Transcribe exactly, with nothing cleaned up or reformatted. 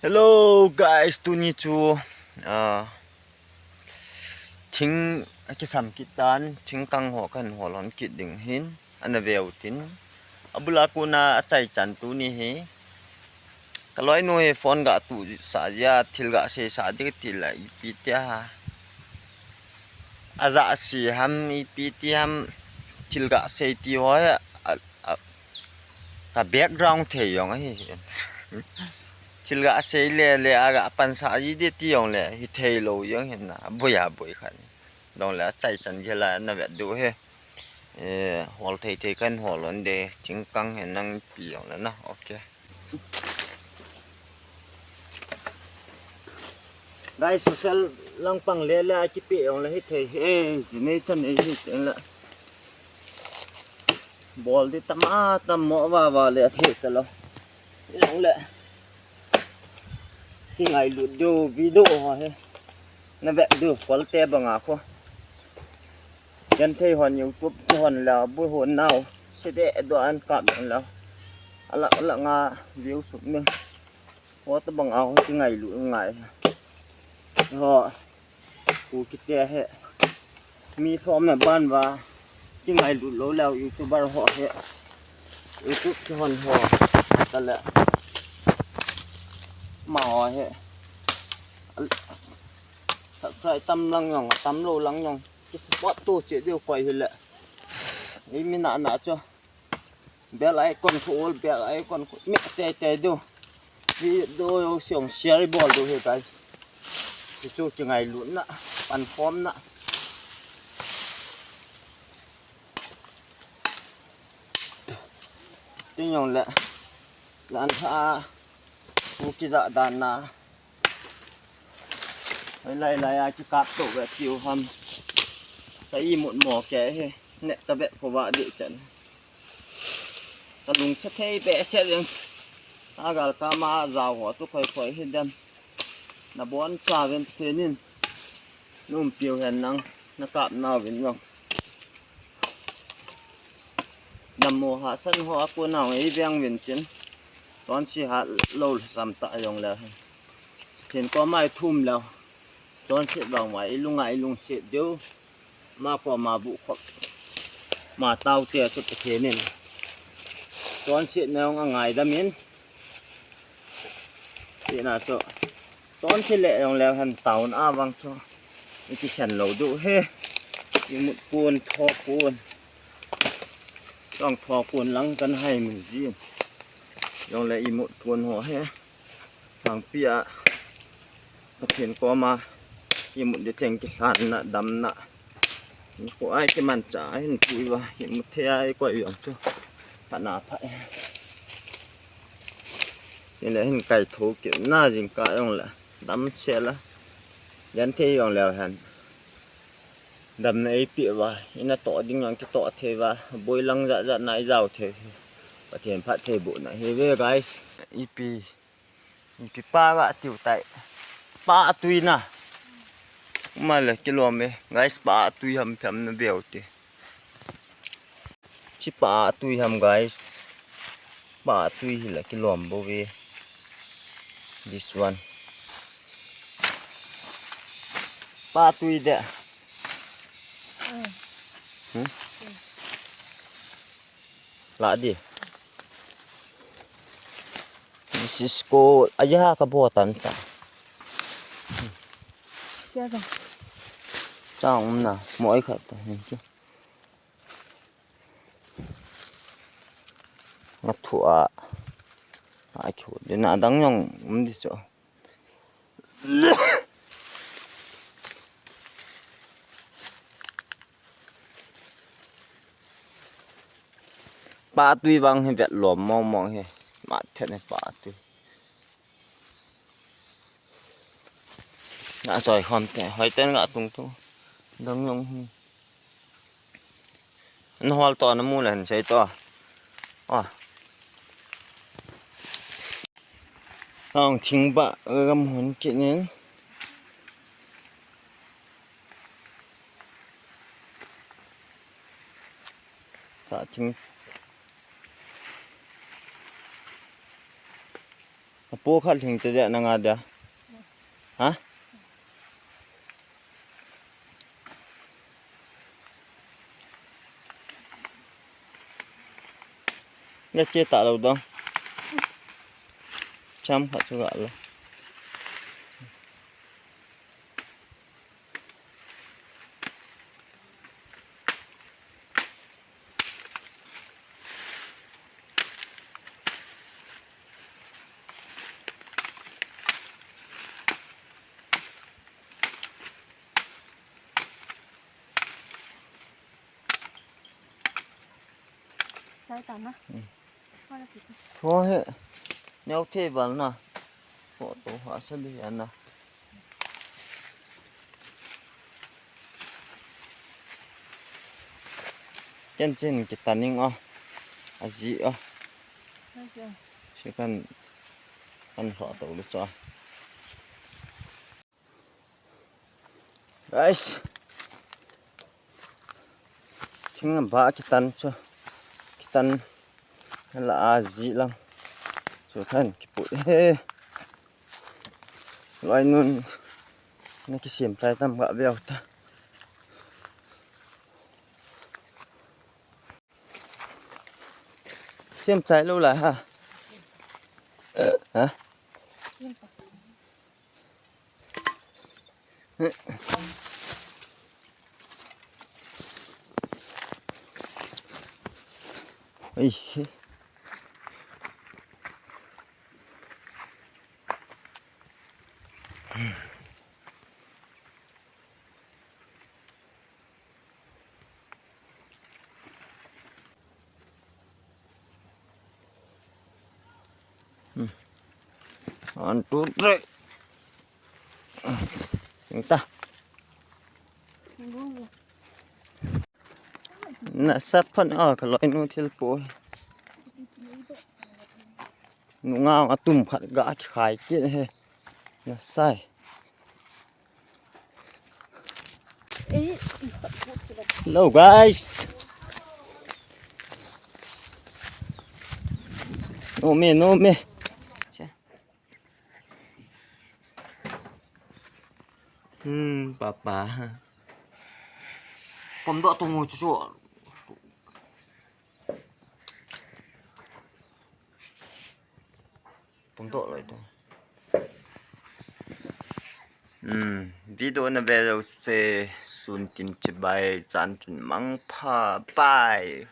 Hello guys, tuni chu ah, thing akisam kit tan, thingkang ho kahin hol hon kit ding hin, ana veu tin. Abula kona achaichan tuni hi. Kaloinu hi phone ga tusah jia, thil ga seisah ding kati le ipi tia. Ajah se ham, ipi ti ham, thil ga sei ti ho hi, a, a, ka background thei jong ahi. Thil ga sei le, le aga pansah ji ding ti jong le, hithei lou jong hin na, aboi aboi khat. Dong le, achaichan gel a, na vet diu hi. Eh, hol thei thei kahin hol lon de, thingkang hin nang pi jong le na, okay. Guys, social lang pang le le, akipe jong le hithei, eh, jine chan ei hi teng le. Bol di tam a tam mo va va le thei ta lou. Jong le. Kingailut diu video ho hi. Na vet diu, kolte banga kho. Genthei hon YouTube hon la bu hon nau. Sede do an kap dong la. Ala ala nga view sum ni. Ho tabang a ho kingailut ngai. Ho. Kukite hi. Mi lhomna ban uva. Kingailut lou leu YouTuber ho hi. YouTube kihon ho. Tale. Amaho hi. Subscribe tam lang jong, tam lou lang jong. Kisupport to cheh diu koi hile. Ei mi nana chu. Bell icon khu all, bell icon khu me teitei diu. Video jong share bol diu hi guys. Hichu kingailutna, pankhomna. Tin jong le. Lan tha. Khu kijah dan na. Hoi lai lai a kikap to ve tiu ham. Ka imut mo ke hi. Net ka vet kho va dih chan. Ka lungset thei behseh jeng. Agal kama jao ho tu khoi khoi hi dem. Na bon cha ven thenin. Numpiu hen nang. Na kap nau vin jong. Dammo hahsat ho a kona ei veng vin tin. Chonse hat lou sam ta jong le. Pathen koma i thum leu. Chonset vang uva i lunga i lungset diu. Ama koma buh khop. Ama taote chu Pathen in. Chonsetna jong angaidam in. Tina chu. Chonse le jong leu hen taona vang chu. I kikhen lou diu hi. Imut pon, tho pon. Jong tho pon lang kan hai mun jin. Jong le imut pon ho hi. Thangpi a. Pathen koma. Imut di teng kilhanna, damna. Ko ai kimancha hin pui uva. Imut thei a i koi jong chu. Phatna pha. Ile hin kai tho kit na jingkah jong le. Dam se la. Genthei jong leu hen. Damna eipeh uva. Ina toh ding jong kitoh thei uva. Boi lang jat jat na i jao thei. Pathen phattheibohna hi ve guys. Ipi. Ipi pa ga tiu tai. Pa tui na. Male kilom e. Guys, pa tui ham tham na veu te. Chi pa tui ham guys. Pa tui hi la kilom bou ve. This one. Pa tui de. Hmm? La di. This is ko aja ka bo tan ta. Siya sa. Chang um na mo ai khat ta. Nga thu a. A chu de na dang jong um di chu. Pa tui vang hi vet lom mong mong hi. Ma then hi pa tui. Na choi khom te, hoi ten ga tung tung. Dang jong hi. An hol to na mu le han sei to. Ah. Ang thing ba gam hon kit nin. Sa thing. A Po khat hing te dia na nga dia. Ha? Nga che ta lo dong. Cham khat chu ga lo. Sai ta na. Hmm. Ho la ki. Ho he. Neo the bal na. Ho to ha sa di ana. Ken chin ki taning o. A ji o. Sai ta. Si kan, kan ho to lu cho. Guys. Thing ba kitan chu. Kitan la a ji lang. Chu khan kipu he. Loi nun. Na kisem chai tam ga veu ta. Sem chai lo lai ha. Ha? Ei. Hmm. One, two, three. Sing ta. Na sat phan a ka loi nu thil po. Nu nga a tum khat ga ki khai ki he. Na sai. Hello, guys. No me, no me. Hmm, papa. Pom doh tu ngu chu chu. Pom doh loi tu. Hmm, video na ve jouse, sun tin chibai, jan tin mang pha, bye.